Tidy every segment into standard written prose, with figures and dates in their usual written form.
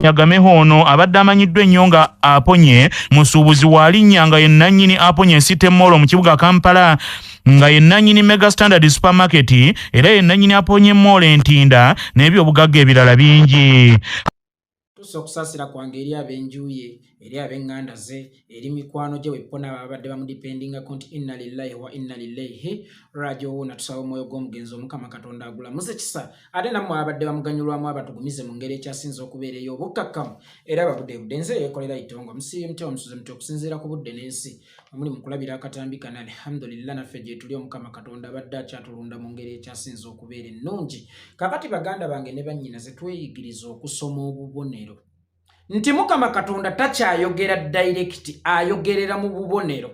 Kagame ono abadde amanyiddwa ennyo nga Aponye, musuubuzi wa linnya nga ye nnannyini Aponye City Mall mu kibuga Kampala, nga ye nnannyini Mega Standard Supermarket, era ye nnannyini Aponye Mall Entinda n'ebyobugagga ebirala bingi. Tusa okusaasira kwange eri ab'enju ye, eri ab'eŋŋanda ze, eri mikwano gye weppona ababadde bamudipendingako nti inna lillahi wa inna ilaihi rajiuna. Tusaba omwoyo gw'omugenzi Omukama Katonda agulamuze kisa, ate nammwe ababadde bamuganyulwamu abatugumize mu ngeri ekyasinze okubeera ey'obukkakkamu era ababudeebude. Nze yeekolera itongo musiibye mutya, omusuze mutya okusinziira ku budde n'ensi omuli mu kulabira akatambi kano? Alhamdulillah, naffe gye tuli, Omukama Katonda abadde akyatulunda mu ngeri ekyasinze okubeera ennungi. Kakati baganda bange ne bannyinaze, tweyigiriza okusoma obubonero nti Mukama Katonda takyayogera direct, ayogerera mu bubonero,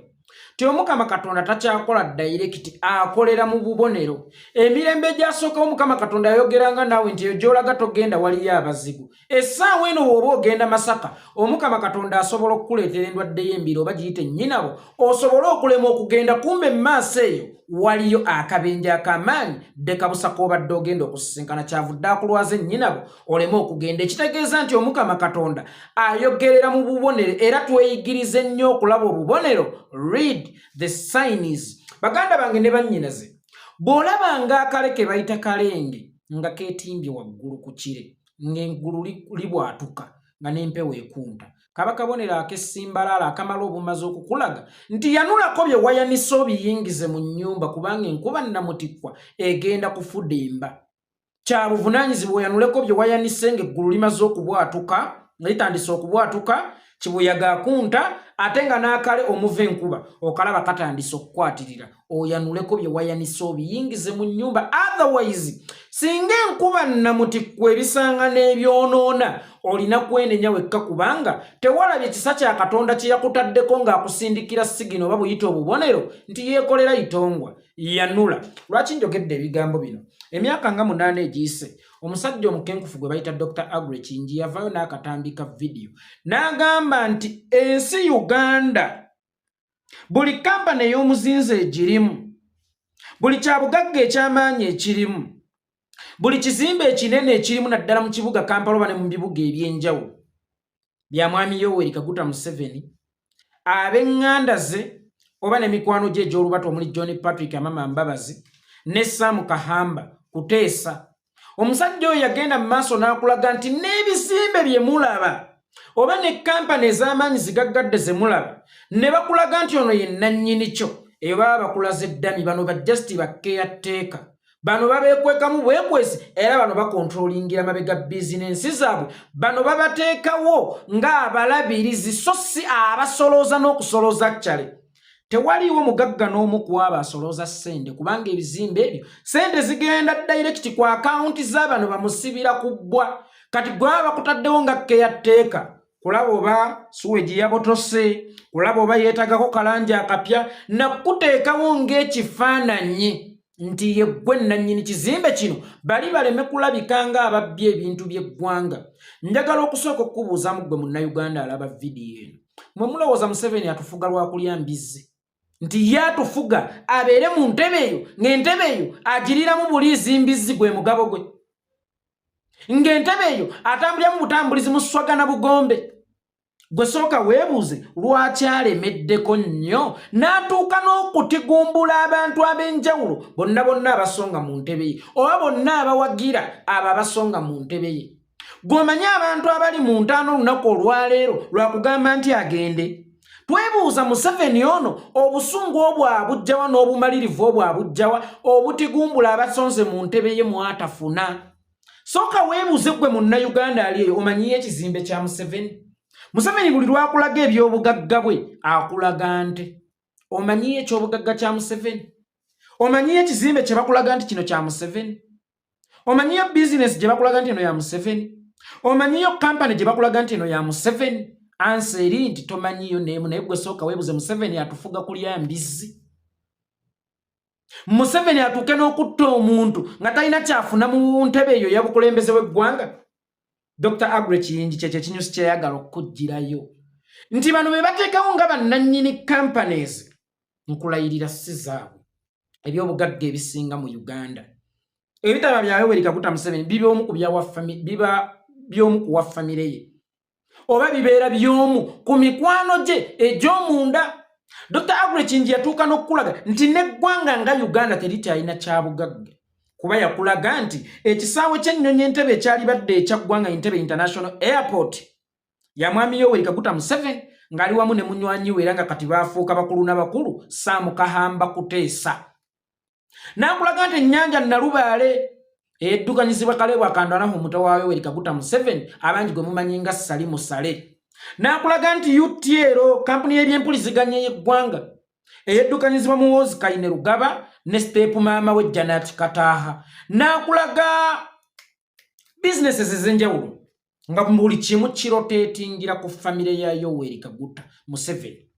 ti Omukama Katonda takyakola direct, akolera mu bubonero. Emirembe egyasookawo Omukama Katonda yayogeranga naawe nti eyo gy'olaga togenda, waliyo abazigu. Essaawa eno w'oba ogenda Masaka, Omukama Katonda asobola okukuleetera endwadde y'embiro oba giyite nnyinabo, osobole okulema okugenda. Kumbe mu maaso eyo waliyo akabenje ak'amaanyi ddekabusa k'obadde ogenda okusisinkana, kyavudde akulwaza ennyinabo oleme okugenda. Ekitegeeza nti Omukama Katonda ayogerera mu bubonero, era tweyigirize nnyo okulaba obubonero, read the signs. Baganda bange ne bannyinaze, bw'olabanga akale ke bayita kalenge nga keetimbye waggulu ku kire, ng'eggulu libwatuka nga n'empewo ekunta, kaba kabonero ak'essimbalaala akamala obumazi okukulaga nti yanulako bye wayanisa obiyingize mu nnyumba, kubanga enkuba nnamutikkwa egenda kufudemba. Kya buvunaanyizibwa oyanuleko bye wayanise ng'eggulu limaze okubwatuka, nga litandise okubwatuka, kibuyaga akunta, ate nga n'akale omuva enkuba okalaba katandise okukwatirira. Oyanuleko bye wayanise obiyingize mu nnyumba, otherwise singa enkuba nnamutikkwa ebisanga n'ebyonoona, olina kwenenya wekka, kubanga tewalabye kisa kya Katonda kye yakutaddeko ng'akusindikira signal oba buyita obubonero nti yeekolera itongwa yanula. Lwaki njogedde ebigambo bino? Emyaka nga 8 egiyise, omusajja omukenkufu gwe bayita Dr Aggrey Kiyingi yavaayo n'akatambi ka vidiyo n'agamba nti ensi Uganda, buli kampani ey'omuzinzi egirimu, buli kyabugagga eky'amaanyi ekirimu, buli kizimbe ekinene ekirimu, naddala mu kibuga Kampala oba ne mu bibuga ebyenjawulo, bya Mwami Yoweri Kaguta Museveni, ab'eŋŋanda ze oba n'emikwano gye egy'olubatu omuli John Patrick Amama Mbabazi ne Sam Kahamba Kuteesa. Omusajja oyo yagenda mu maaso n'akulaga nti n'ebizimbe bye mulaba oba ne kampani ez'amaanyi zigaggadde ze mulaba ne bakulaga nti ono ye nnannyini kyo, eyo baba bakulaza eddami. Bano ba just ba caretaker, bano babeekwekamu bwekwesi, era bano bakontrolingira mabega bizinensi zaabwe. Bano babateekawo ng'abalabirizi so si abasolooza n'okusolooza. Kyale tewaliiwo mugagga n'omu ku abo asolooza ssente, kubanga ebizimbe ebyo ssente zigenda direct ku akawunti z'abano bamusibira ku bbwa. Kati gwe baba bakutaddewo nga caretaker kulaba oba sewage yabotose, kulaba oba yeetagako kalangi akapya, nakuteekawo ng'ekifaananyi nti ye ggwe nnannyini kizimbe kino, bali baleme kulabika ng'ababbye ebintu by'eggwanga. Njagala okusooka okukubuuzamu ggwe Munnayuganda alaba vidiyo eno, mwe mulowooza Museveni atufuga lwakulya mbizzi, nti ye atufuga abeere mu ntebe eyo ng'entebe eyo agiriramu buliizi mbizzi gwe mugabo gwe, ng'entebe eyo atambuliramu butambulizi muswagana bugombe? Gwe sooka weebuuze lwaki alemeddeko nnyo n'atuuka n'okutigumbula abantu ab'enjawulo bonna bonna abasonga mu ntebe ye oba bonna abawagira abo abasonga mu ntebe ye. Gw'omanyi abantu abali mu ntaano olunaku olwaleero lwakugamba nti agende. Twebuuza, Museveni ono obusungu obwo abujjawa n'obumalirivu obwo abujjawa obutigumbula abasonze mu ntebe ye mwatafuna? Sooka weebuuze ggwe Munnayuganda ali eyo, omanyiyo ekizimbe kya Museveni? Museveni buli lwakulaga ebyobugagga bwe akulaga nte. Omanyiyo ekyobugagga kya Museveni? Omanyiyo ekizimbe kye bakulaga nti kino kya Museveni? Omanyiyo bizinesi gye bakulaga nti eno ya Museveni? Omanyiyo kampani gye bakulaga nti eno ya Museveni? Answer eri nti tomanyiyo neemu. Naye gwe sooka weebuze, Museveni atufuga kulya mbizzi? Museveni atuuke n'okutta omuntu nga talina kyafuna mu ntebe eyo eyabukulembeze w'eggwanga? Dr Aggrey Kiyingi kyekyo ekinyusi kyeyagala okukugirayo nti bano be bateekawo nga bannannyini companies, nkulayirira si zaabwe. Ebyobugagga ebisinga mu Uganda ebitaba bya Yoweri Kaguta Museveni biba omu ku biba by'omu kuwa famire ye. oba bibeera by'omu ku mikwano gye egy'omunda. Dr. Aggrey Kiyingi yatuuka n'okukulaga nti n'eggwanga nga Uganda terikyalina kyabugagga, kuba yakulaga nti ekisaawe ky'ennyonyi Entebbe ekyalibadde ekya ggwanga, Entebbe International Airport, ya mwami Yoweri Kaguta Museveni ng'ali wamu ne munywanyi we, era nga kati baafuuka bakulu na bakulu, Sam Kahamba Kuteesa. N'akulaga nti ennyanja Nalubaale eddukanyizibwa Caleb Akandwanaho, muto wa Yoweri Kaguta Museveni, abangi gwe mumanyi nga Salim Saleh. N'akulaga nti UTL, kampuni y'ebyempuliziganya y'eggwanga, eyeddukanyizibwa Muhoozi Kainerugaba ne step maama we Janet Kataaha. N'akulaga bizinesi ez'enjawulo nga buli kimu kirotatingira ku famire ya Yoweri Kaguta Museveni.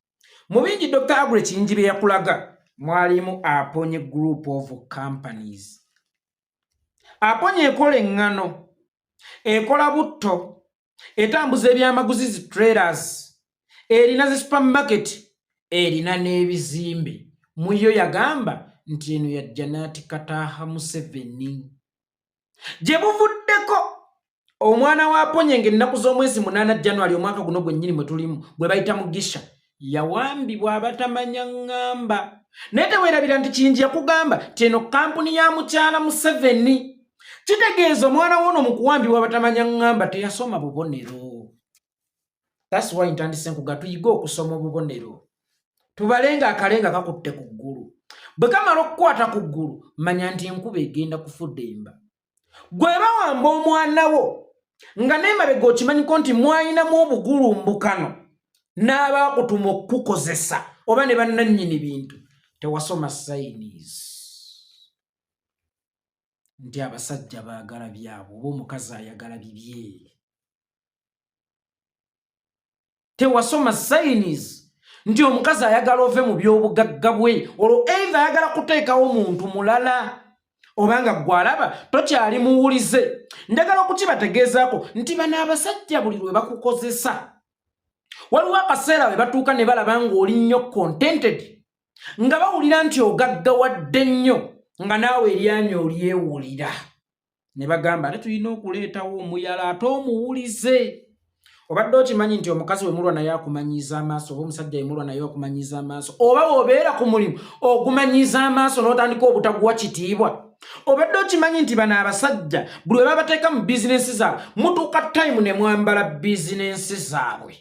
Mu bingi Dr. Aggrey Kiyingi bye yakulaga mwalimu Aponye Group of Companies. Aponye ekola eŋŋano, ekola butto, etambuza ebyamaguzi zi trailers, erina zi supermarket, erina n'ebizimbe. Mu yo yagamba nti eno ya Janet Kataaha Museveni. Gye buvuddeko, omwana wa Aponye, ng'ennaku z'omwezi 8 January omwaka guno gwennyini mwe tulimu, gwe bayita Mugisha, yawambibwa abatamanya ŋŋamba. Naye teweerabira nti Kiyingi yakugamba ti eno kampuni ya mukyala Museveni. Kitegeeza omwana woono mu kuwambibwa abatamanya ŋŋamba teyasoma bubonero. That's why ntandise nkuga tuyige okusoma obubonero, tubale nga akalenga kakutte ku ggulu. Bwe kamala okukwata ku ggulu, manya nti enkuba egenda kufudemba. Gwe bawamba omwana wo nga n'emabega okimanyiko nti mwayinamu obugulumbukano n'abaakutuma okukukozesa oba ne bannannyini bintu, tewasoma signs nti abasajja baagala byabwe oba omukazi ayagala bibye. Tewasoma signs nti omukazi ayagala ove mu byobugagga bwe, olwo either ayagala kuteekawo muntu mulala obanga gwalaba tokyali muwulize. Njagala okukibategeezaako nti bano abasajja buli lwe bakukozesa, waliwo akaseera we batuuka ne balaba ng'oli nnyo contented, nga bawulira nti ogaggawadde nnyo, nga naawe eryanyi olyewulira, ne bagamba ate tulina okuleetawo omuyala ate omuwulize. Obadde okimanyi nti omukazi we mulwa naye akumanyiiza amaaso, oba omusajja we mulwa naye akumanyiiza amaaso, oba wobeera ku mulimu ogumanyiiza amaaso n'otandika obutaguwa kitiibwa? Obadde okimanyi nti bano abasajja buli we babateeka mu bizinensi zaabwe, mutuuka time ne mwambala bizinensi zaabwe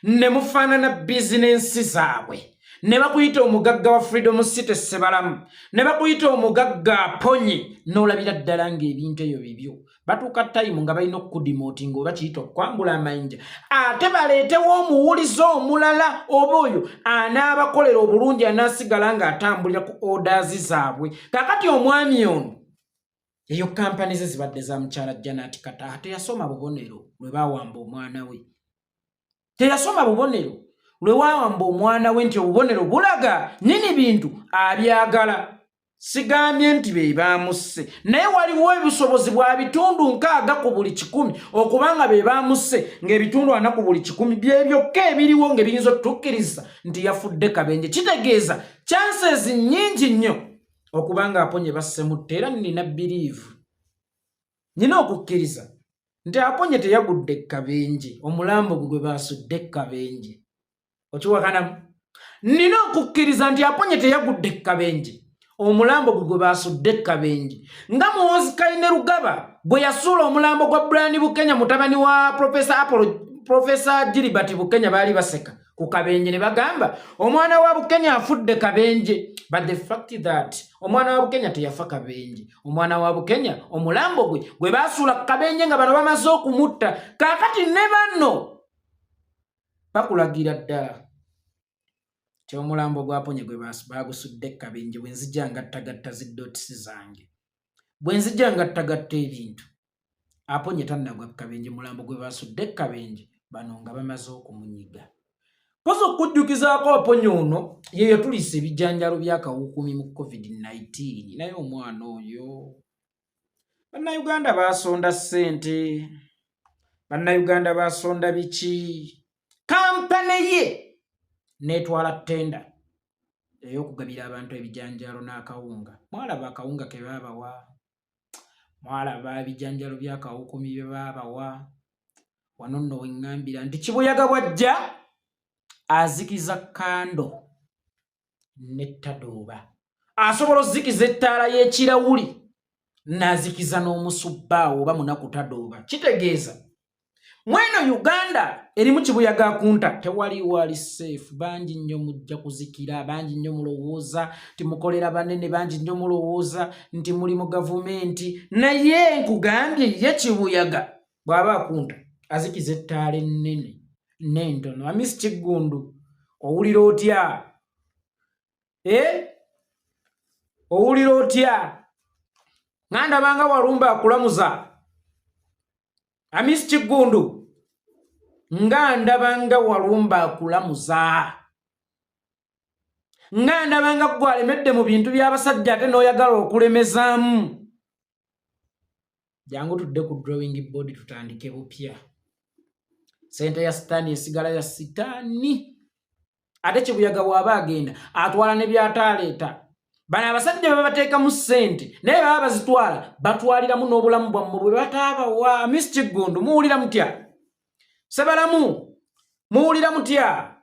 ne mufaanana bizinensi zaabwe, ne bakuyita omugagga wa Freedom City Sebalamu, ne bakuyita omugagga Aponye, n'olabira ddala ng'ebintu ebyo bibyo? Batuuka time nga balina okukudemotinga, oba kiyita okukwambula amayinja, ate baleetewo omuwulize omulala, oba oyo anaabakolera obulungi, anaasigala ng'atambulira ku orders zaabwe. Kaakati omwami ono, eyo kampani ze zibadde za mukyala Janet Kataaha. Teyasoma bubonero lwe baawamba omwana we. Teyasoma bubonero lwe waawamba omwana we nti obubonero bulaga nyini bintu abyagala. Sigambye nti be baamusse, naye waliwo obusobozi bwa 60% okubanga be baamusse, ng'ebitundu 40% bye byokka ebiriwo ng'ebiyinza otutukkiriza nti yafudde kabenje. Kitegeeza chances nnyingi nnyo okubanga Aponye bassemutta. Era nina belief, nina okukkiriza nti Aponye teyagudde kabenje, omulambo gwe gwe baasudde kabenje. Okiwakanamu? Nina okukkiriza nti Aponye teyagudde kabenje, omulambo gwe gwe baasudde kabenje, nga Muhoozi Kainerugaba bwe yasuula omulambo gwa Brian Bukenya, mutabani wa Profesa Apollo, Profesa Gilbert Bukenya. Baali baseka ku kabenje ne bagamba omwana wa Bukenya afudde kabenje, but the fact that omwana wa Bukenya teyafa kabenje, omwana wa Bukenya omulambo gwe gwe baasuula ku kabenje nga bano bamaze okumutta. Kaakati ne banno bakulagira ddala ti omulambo gwaponye gwe bagusudde kabenje. Bwe nzija ngattagatta zi dots zange, bwe nzija ngattagatta ebintu, Aponye tannagwa kabenje, mulambo gwe basudde kabenje bano nga bamaze okumunyiga. Poza okujjukizaako, Aponye ono ye yatuliisa ebijanjalo by'akawuukumi mu COVID-19. Naye omwana oyo, Bannayuganda basonda ssente, Bannayuganda basonda biki, kampane ye neetwala tender ey'okugabira abantu ebijanjalo n'akawunga. Mwalaba akawunga ke baabawa, mwalaba ebijanjalo by'akawuukumi bye baabawa. Wano nno weŋŋambira nti kibuyaga bw'ajja azikiza kando n'ettadooba, asobola ozikiza ettaala y'ekirawuli n'azikiza n'omusubbaawo oba munaku tadooba. Kitegeeza mweno Uganda erimu kibuyaga akunta, tewaliwo ali safe. Bangi nnyo mujja kuzikira, bangi nnyo mulowooza nti mukolera banene, bangi nnyo mulowooza nti muli mu gavumenti, naye nkugambye ye kibuyaga bw'aba akunta azikiza ettaala ennene n'entono. Amisi Kiggundu, owulira otya? Eh? Owulira otya nga ndabanga Walumba akulamuza? Amisi Kiggundu, nga ndaba nga Walumba akulamuza, nga ndaba nga gwe alemedde mu bintu by'abasajja ate n'oyagala okulemezaamu. Jangu tudde ku drawing board tutandike bupya. Sente ya sitaani esigala ya sitaani, ate kibuyaga bw'aba agenda atwala ne by'ataaleeta. Bano abasajja babateekamu ssente, naye baba bazitwala batwaliramu n'obulamu bwammwe bwe bataabawa. Miss Kiggundu, muwulira mutya? Sebalamu, muwulira mutya?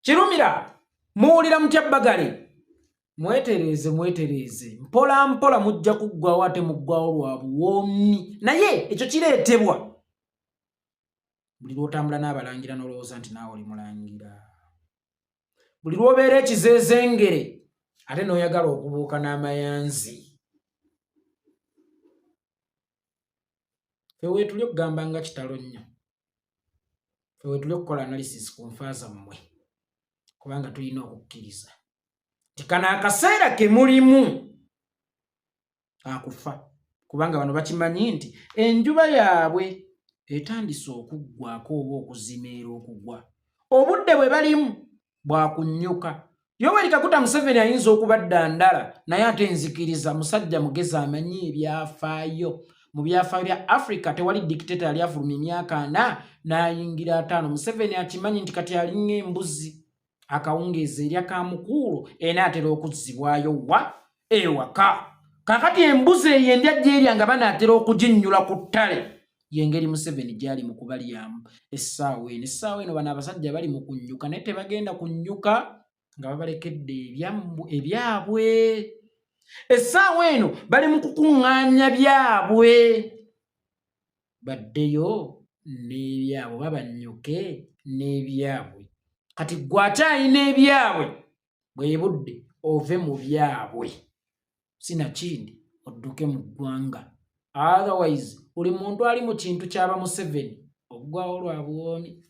Kirumira, muwulira mutya? Bagale mwetereeze, mwetereeze mpola mpola, mujja kuggwawo, ate muggwawo lwa buwoomi. Naye ekyo kireetebwa buli lw'otambula n'abalangira n'olowooza nti naawe oli mulangira, buli lw'obeera ekizeezengere ate n'oyagala okubuuka n'amayanzi. Fe weetuli okugamba nga kitalo nnyo, fe weetuli okukola analysis ku nfa zammwe, kubanga tulina okukkiriza nti kano akaseera ke mulimu akufa, kubanga bano bakimanyi nti enjuba yaabwe etandise okuggwako oba okuzimeera okugwa, obudde bwe balimu bwakunnyuka. Yoweri Kaguta Museveni ayinza okuba ddandala, naye ate nzikiriza musajja mugezi, amanyi ebyafaayo. Mu byafaayo bya Africa tewali dictator yali afulumya emyaka 40 n'ayingira 50. Museveni akimanyi nti kati alinga embuzi akawungeezi erya kamukuulo enaatera okuzzibwayo wa ewaka. Kakati embuzi eyo endya gyerya nga banaatera okuginnyula ku ttale, yengeri Museveni gyali mu kubalyamu essaawa eno. Essaawa eno bano abasajja bali mu kunnyuka, naye tebagenda kunnyuka nga babalekedde ebyabwe. Essaawa eno bali mu kukuŋŋaanya byabwe baddeyo n'ebyabwe, babannyuke n'ebyabwe. Kati gwe akyalina ebyabwe, bwe budde ove mu byabwe, sinakindi odduke mu ggwanga. Otherwise buli muntu ali mu kintu kyaba Museveni oggwawo lwa buwoomi.